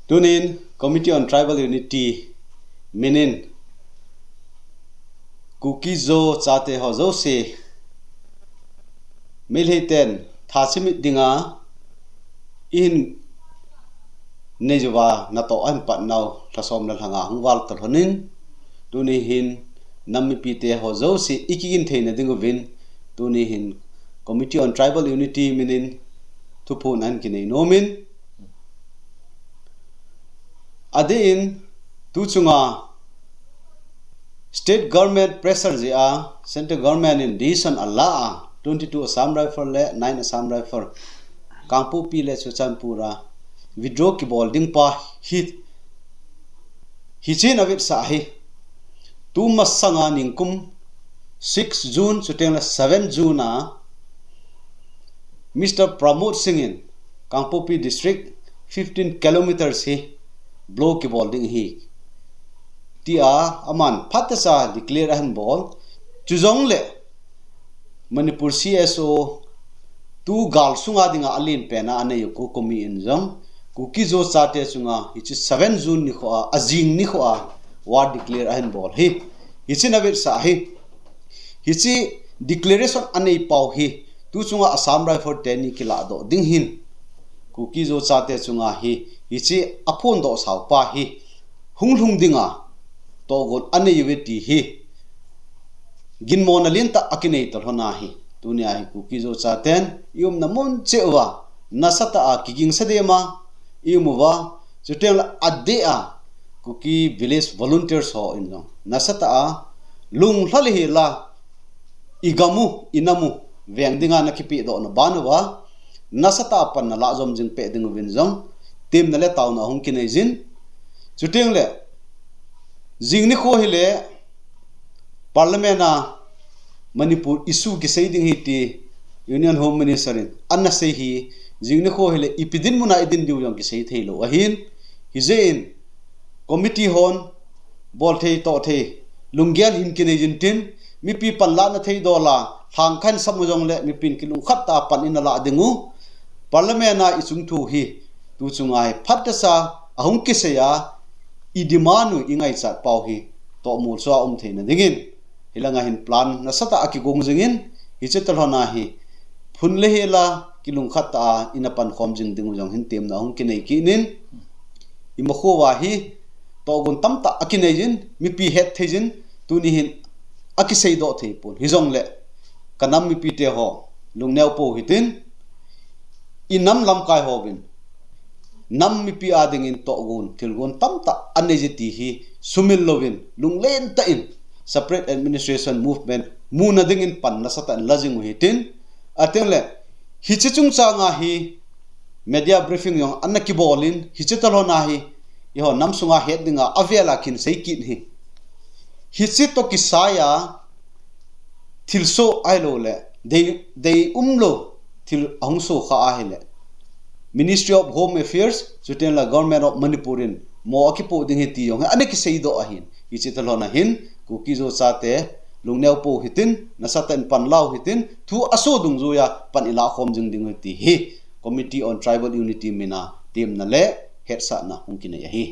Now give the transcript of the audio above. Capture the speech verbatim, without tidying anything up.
Tunin Committee on Tribal Unity minin Kuki Zo chate ho jouse Meitei ten tha chimit dinga ihin nei uva natoh ahin patnau lhasom le lhanga hung val talhonin, tuni hin nam mipite ho jouse ikigin theina dinguvin, tuni hin Committee on Tribal Unity minin thuphon ahin kinei nomin, adeh in, tu chunga state government pressure jeh a, central government in decision ala a, twenty-two Assam Rifle le nine Assam Rifle, Kangpokpi le Churachandpur a withdraw kibol ding pa hi, hichen avetsah hi. Tu masanga ningkum six June, chuteng le seven June a, Mister Pramod Singh in Kangpokpi District fifteen kilometers hi block kibol ding ahi, tia aman phatechan declare ahin bol. Chujongle Manipur C S O tu gal sunga dinga alen pena anei u COCOMI in jong Kuki Zo chate chunga hiche seven June nikho a, ajing nikho a war declare ahin bol hi. Hichen avetsah hi. Hiche declaration anei pau hi, tu chunga Assam Rifle teni kiladoh ding hin, Kuki Zo chate chunga hi, hiche aphondoh sau pa hi, hung lhung dinga tohgon anei uve ti hi, ginmona lentah akinei talhon ahi. Tunia hi Kuki Zo chaten iumna mun cheh uva nasatah a kigingsa dema ium uva, chuteng le adeh a Kuki Village Volunteers ho in jong nasatah a lunglha le hela igam u, inam u veng dinga nakipehdohna ban uva nasatah a pan nalah jom jing peh dinguvin jong temna le taona hung kinei jin. Chuteng le jing nikho hile Parliament a Manipur issue kisei ding ahi ti Union Home Minister in ana sei hi, jing nikho hile ipi dinmun a idin diu jong kisei thei lou ahin, hijeh in committee hon bol thei toh thei lunggel hin kinei jin tin, mipi panlahna thei dola lhangkhat in sam u jongle mipin kilungkhat tah a pan ina lah ding u. Parliament a ichung thu hi, tu chunga hi phatechan ahung kisei a, idemand u ingaichat pau hi tohmol soh a um theina dingin, hilanga hin plan nasatah a kigong jingin, hiche talhon a hi phun le hela kilungkhat tah a ina pankhom jing ding u jong hin temna ahung kinei kit in, imakho uva hi tohgon tamtah akinei jin, mipi hetthei jin, tuni hin akiseidoh thei pon. Hijongle kanam mipite ho lungneo pou hitin, inam lamkai hovin nam mipi a dingin tohgon thilgon tamtah anei je ti hi sumil louvin, lunglen tah in separate administration movement muna dingin pan nasatah in la jing u hitin, ateng le hiche chungchang a hi media briefing jong ana kibol in, hiche talhon a hi eiho nam sunga het dinga avel a kihin sei kit hi. Hiche toh kisai a thilsoh ahilou le dei, dei umlou thil ahung soh kha ahile Ministry of Home Affairs, chuteng le Government of Manipur in mo akipoh ding ahi ti jong hi ana kiseidoh ahin, hiche talhon a hin Kuki Zo chate lungneo pou hitin, nasatah in pan lau hitin, thu asoh dungjuiya pan ilah khom jing ding u ahi ti hi Committee on Tribal Unity mina temna le hetsahna hung kinei ahi.